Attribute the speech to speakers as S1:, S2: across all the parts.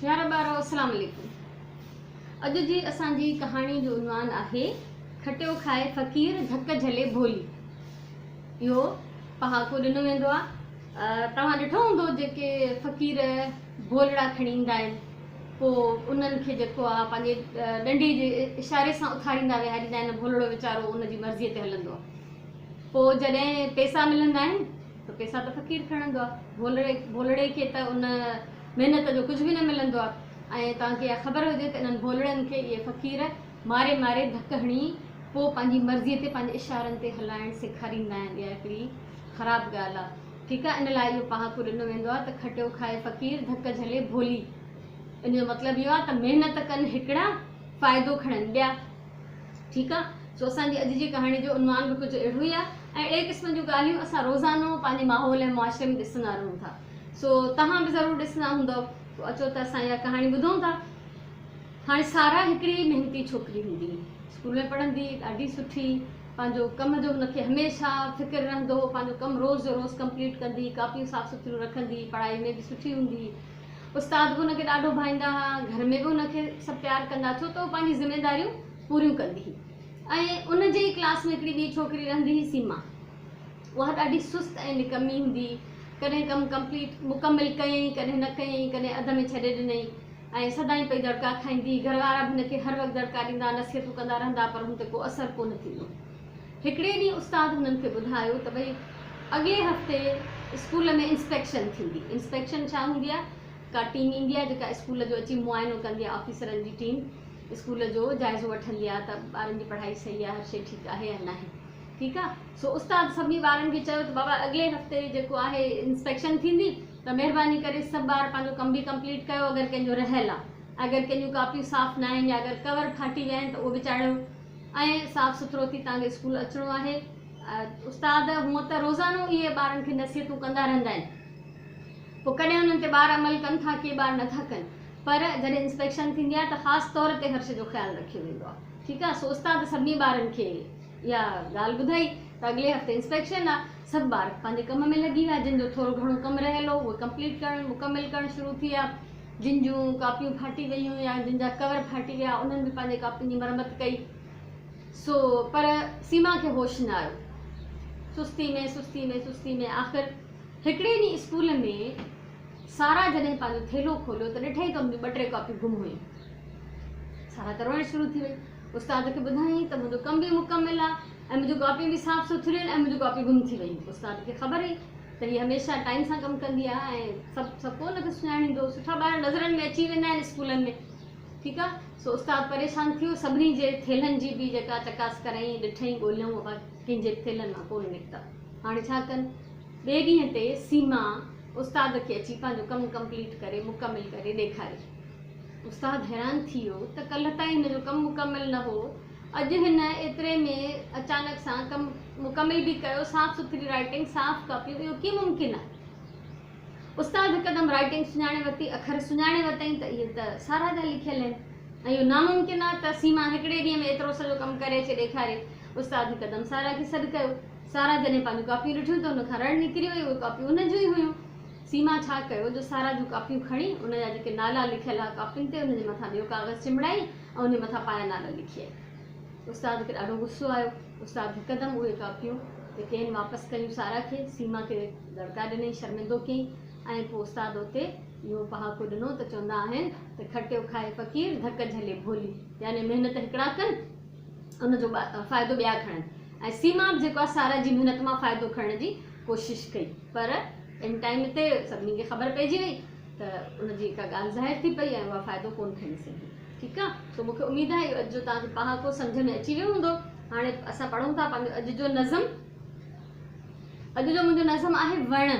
S1: پيارا ٻارو السلام عليڪم. اڄ جي اسان جي ڪهاڻي جو عنوان آهي کٽيو کائي فقير ڌڪ جهلي ڀولي. اهو پهاڪو ڏنو ويندو آهي. توهان ڏٺو هوندو جيڪي فقير ڀولڙا کڻي ايندا آهن پوء انهن کي جيڪو آهي پنهنجي ڏنڊي جي اشاري سان اٿاريندا ويهاريندا آهن ڀولڙو ويچارو ان جي مرضي تي هلندو آهي. پوء جڏهن پيسا ملندا آهن ته پيسا ته فقير کڻندو آهي، ڀولڙي ڀولڙي کي ته ان محنت جو ڪجهه به نه ملندو آهي ۽ توهان کي اها خبر هجي ته انهن ڀولڙن کي اهي فقير ماري ماري ڌڪ هڻي پوء پنهنجي مرضيء تي پنهنجي اشارن تي هلائڻ سيکاريندا آهن. اها هڪڙي خراب ڳالهه آهي. ٺيڪ آهي، ان لاء اهو پهاڪو ڏنو ويندو آهي ته کٽيو کائي فقير، ڌڪ جهلي ڀولي. ان جو مطلب اهو آهي ته محنت ڪن هڪڙا، فائدو کڻن ٻيا. ٺيڪ آ سو اسان جي اڄ جي ڪهاڻي جو عنوان به ڪجهه اهڙو ئي آ ۽ اهڙي قسم جون ڳالهيون اسان روزانو پنهنجي ماحول ۽ معاشري ۾ ڏسندا رهون ٿا سو توهان به ضرور ڏسندا هوندؤ سو اچو ته اسان اها ڪهاڻي ٻڌون ٿا. هاڻي سارا هڪڙي محنتي ڇوڪري هوندي هئي اسڪول ۾ پڙهندي هئي ڏاڍي سٺي پنهنجو ڪم جو هن کي هميشه فڪر رهندو هو پنهنجو ڪم روز جو روز ڪمپليٽ ڪندي هئي ڪاپيون صاف سٿريون رکندي هئي پڙهائي ۾ به سٺي هوندي هئي استاد به هن کي ڏاڍو ڀائيندا ها، گهر ۾ به هن کي سڀ پيار ڪندا ڇو ته هو پنهنجي ذميداريون پوريون ڪندي هئي ۽ ان جي ئي ڪلاس ۾ هڪڙي ٻي ڇوڪري رهندي هئي سيما اها ڏاڍي سست ۽ نڪمي هوندي هئي ڪڏهن ڪم ڪمپليٽ، مڪمل، ڪيائين ڪڏهن نه ڪيائين ڪڏهن اڌ ۾ ڇڏي ڏنائين ۽ سدائين پئي دڙڪا کائيندي هئي گهر وارا به هن کي هر وقت دڙڪا ڏيندا نصيحتون ڪندا رهندا پر هن تي ڪو اثر ڪونه ٿيندو. هڪڙي ڏينهن استاد هنن کي ٻڌايو ته ڀئي اڳلي هفتي اسڪول ۾ انسپيڪشن ٿيندي. انسپيڪشن ڇا هوندي آهي؟ ڪا ٽيم ايندي آهي جيڪا اسڪول جو اچي معائنو ڪندي آهي آفيسرن جي ٽيم اسڪول جو جائزو وٺندي آهي ته ٻارن جي پڙهائي صحيح آهي هر شيء ٺيڪ آهي يا ناهي. ٺيڪ آهي سو استاد سڀني ٻارن کي چيو ته بابا اڳلي هفتي جيڪو آهي انسپيڪشن ٿيندي ته مهرباني ڪري سڀ ٻار پنهنجو ڪم به ڪمپليٽ ڪيو اگر ڪنهن جو رهيل آهي اگر ڪنهن جون ڪاپيون صاف ناهن يا اگر ڪور ڦاٽي ويا آهن ته اهو به چاڙهيو ۽ صاف سٿرو ٿي توهان کي اسڪول اچڻو آهي. استاد هونء ته روزانو اهي ٻارن کي نصيحتون ڪندا رهندا آهن پوء ڪڏهن انهن تي ٻار عمل ڪن ٿا ڪي ٻار نٿا ڪن پر جڏهن انسپيڪشن ٿيندي آهي ته خاص طور تي هر شيء جو خيال رکيو ويندو آهي ٺيڪ آهي سو استاد سڀني ٻارن کي اها ڳالهه ٻڌائي ته اڳلي هفتي انسپيڪشن آهي سڀ ٻار پنهنجي ڪم ۾ لڳي ويا جن جو ٿورو گهڻو ڪم رهيل هو اهي ڪمپليٽ ڪرڻ مڪمل ڪرڻ شروع ٿي ويا جن جون ڪاپيون ڦاٽي ويون يا جن جا ڪور ڦاٽي ويا انهن به پنهنجي ڪاپين جي مرمت ڪئي سو پر سيما کي هوش نه آيو سستي ۾ سستي ۾ سستي ۾ آخر هڪڙي ڏينهن اسڪول ۾ سارا جڏهن پنهنجو ٿيلهو کوليو ته ڏٺائين ته ان جون ٻه ٽي ڪاپيون گم هيون سارا ته روئڻ شروع ٿي وئي استاد کي ٻڌايائين ته منهنجو ڪم به مڪمل آهي ۽ منهنجون ڪاپيون به صاف سٿريون آهن ۽ منهنجون ڪاپيون گم ٿي ويون استاد کي خبر هئي ته هيء هميشه ٽائيم سان ڪم ڪندي آهي ۽ سڀ سڀ ڪو هن کي سڃاڻيندو هو. سٺا ٻار نظرن ۾ اچي ويندا آهن اسڪولن ۾. ٺيڪ آهي. سو استاد پريشان ٿي ويو. سڀني جي ٿيلهن جي به جيڪا چڪاس ڪرايائين، ڏٺائين، ڳوليائون ابا ڪنهن جي به ٿيلهن مان ڪونه نڪتا. هاڻي ڇا ڪن؟ ٻئي ڏينهن تي سيما استاد کي اچي پنهنجو ڪم ڪمپليٽ ڪري، مڪمل ڪري، ڏيکاريو. استاد حيران ٿي ويو ته ڪلهه تائين هن جو ڪم مڪمل نه هو، اڄ هن ايتري ۾ اچانڪ سان ڪم مڪمل به ڪيو، صاف سٿري رائيٽنگ، صاف ڪاپيون، اهو ڪيئن ممڪن آهي؟ استاد هڪدم رائيٽنگ سڃاڻي ورتي، اکر سڃاڻي ورتائين ته اهي ته سارا جا لکيل آهن ۽ اهو ناممڪن آهي ته سيما هڪڙي ڏينهن ۾ ايترو سڄو ڪم ڪري اچي ڏيکاري. استاد هڪدم سارا کي سڏ ڪيو. سارا جڏهن پنهنجون ڪاپيون ڏٺيون ته هن کان رڙ نڪري وئي، اهي ڪاپيون ان جون ئي هيون. سيما ڇا ڪيو جو سارا جون ڪاپيون کڻي ان جا جيڪي نالا لکيل ها ڪاپين تي ان جي مٿان ٻيو ڪاغذ چنبڙائي ۽ ان جي مٿان پنهنجا نالا لکي آئي. استاد کي ڏاڍو غصو آيو. استاد هڪدم اهي ڪاپيون جيڪي آهن واپس ڪيون سارا کي. سيما کي دڙڪا ڏنائين، شرمندو ڪيائين ۽ پوء استاد اتي اهو پهاڪو ڏنو ته چوندا آهن ته کٽيو کائي فقير ڌڪ جهلي ڀولي يعني محنت هڪڙا ڪن ان جو فائدو ٻيا کڻن ۽ سيما به جيڪو آهي سارا جي محنت مان فائدو کڻڻ جي ڪوشش ڪئي پر ان ٽائيم تي سڀني کي خبر پئجي وئي ته ان جي ڪا ڳالهه ظاهر ٿي پئي ۽ اها فائدو ڪونه کڻي سگهي. ٺيڪ آ سو مون کي اميد آهي اهو اڄ جو توهان کي پهاڪو سمجهه ۾ اچي ويو هوندو. هاڻي اسان پڙهون ٿا پنهنجو اڄ جو نظم. اڄ جو منهنجو نظم آهي وڻ.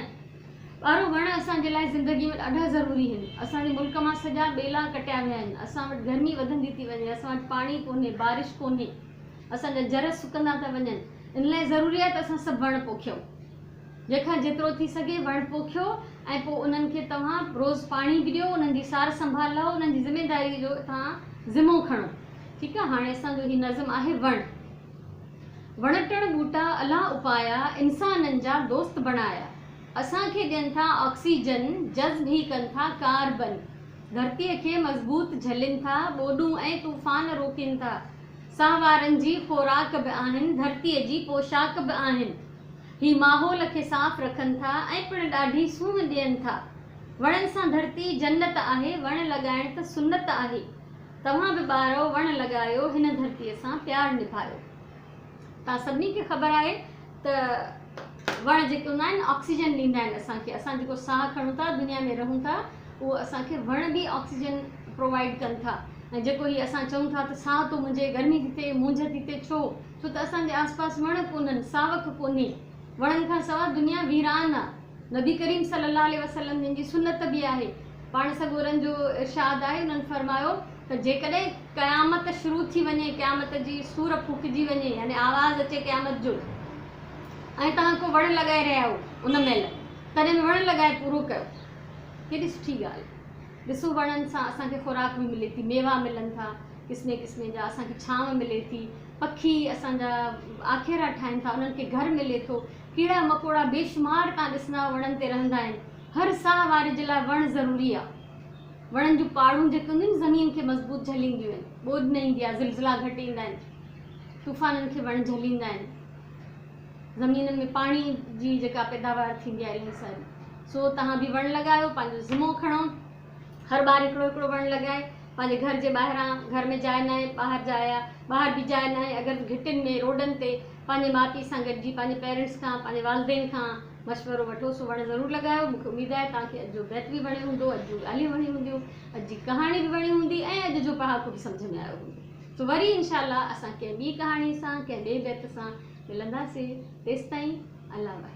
S1: ٻارو وڻ اسان جي لاء زندگي ۾ ڏاڍا ضروري آهن. اسان جي ملڪ مان سڄا ٻيلا ڪٽيا ويا آهن. اسان وٽ گرمي وڌندي ٿي وڃي. اسان وٽ پاڻي ڪونهي، بارش ڪونهي. اسان جا جر سڪندا ٿا وڃن. ان لاء ضروري آهي ته اسان سڀ وڻ پوکيون. جنهن کان جيترو ٿي سگهي وڻ پوکيو ۽ پوء انهن کي توهان روز پاڻي به ڏيو، انهن جي سار سنڀال لهو، انهن جي ذميداري جو توهان ذمو کڻو. ٺيڪ آهي، هاڻي اسان جو هي نظم آهي وڻ. وڻ ٽڻ ٻوٽا الله اپايا، انسانن جا دوست بڻايا. اسان کي ڏين ٿا آڪسيجن، جذب هي ڪن ٿا ڪاربن. ڌرتيء کي مضبوط جهلين ٿا، ٻوڏون ۽ طوفان روڪين ٿا. ساهوارن جي خوراڪ به آهن، ڌرتيء جي پوشاڪ به آهن. هي ماحول کي صاف رکن ٿا ۽ پڻ ڏاڍي سونهن ڏين ٿا. وڻن سان ڌرتي جنت آهي، وڻ لڳائڻ ته سنت آهي. توهان به ٻارؤ وڻ لڳايو، هن ڌرتيء سان پيار نڀايو. توهان سڀني کي خبر آهي ته وڻ جيڪي هوندا آهن آڪسيجن ڏيندا آهن اسان کي اسان جيڪو ساهه کڻون ٿا دنيا ۾ رهون ٿا اهو اسان کي وڻ به آڪسيجن پرووائيڊ ڪن ٿا ۽ جيڪو هي اسان چئون ٿا ته ساهه ٿو منجهي گرمي ٿي ٿئي مونجهه ٿي ٿئي ڇو ڇو ته اسان جي آس پاس وڻ ڪونهن ساوڪ ڪونهي وڻن کان سوا دنيا ويران آ نبي ڪريم صلي الله عليه وسلم جن جي سنت به آهي پاڻ سڳورن جو ارشاد آهي انهن فرمايو ته جيڪڏهن قيامت شروع ٿي وڃي، قيامت جي سور ڦوڪجي وڃي يعني آواز اچي قيامت جو ۽ توهان ڪو وڻ لڳائي رهيا آهيو ان مهل تڏهن به وڻ لڳائي پورو ڪيو. ڪيڏي سٺي ڳالهه. ڏسو وڻن سان اسان کي خوراڪ به ملي ٿي، ميوا ملن ٿا قسمين قسمين جا، اسان کي ڇانو ملي ٿي، پکي اسان جا آکيرا ٺاهين ٿا، انهن کي گهر ملي ٿو، ڪيڙا مڪوڙا بيشمار توهان ڏسندا وڻن تي رهندا آهن. هر ساهه واري جي لاء وڻ ضروري آهي. وڻن جون پاڙون جيڪي هونديون آهن زمين کي مضبوط جهلينديون آهن، ٻوڏ نه ايندي آهي، زلزلا گهٽ ايندا آهن، طوفانن کي وڻ جهليندا آهن، زمينن ۾ پاڻي جي جيڪا پيداوار ٿيندي آهي الاهي ساري. سو توهان به وڻ لڳايو، پنهنجو ذمو کڻو، هر ٻار هڪڙو هڪڙو وڻ لڳائي، پنهنجي گهر جي ٻاهران، گهر ۾ جاء ناهي ٻاهر جاء آهي، ٻاهر به جاء ناهي اگر گهٽين ۾ روڊن تي پنهنجي ماء پيء سان گڏجي پنهنجي پيرنٽس کان پنهنجي والدين کان مشورو وٺو سو وڻ ضرور لڳايو مون کي اميد آهي توهان کي اڄ جو بيت به وڻيو هوندو اڄ جون ڳالهيون وڻيون هونديون اڄ جي ڪهاڻي به وڻي هوندي ۽ اڄ جو پهاڪو به سمجهه ۾ آيو هوندو سو وري انشاء الله اسان ڪنهن ٻي ڪهاڻي سان ڪنهن ٻئي بيت سان ملنداسين تيستائين الله واهي.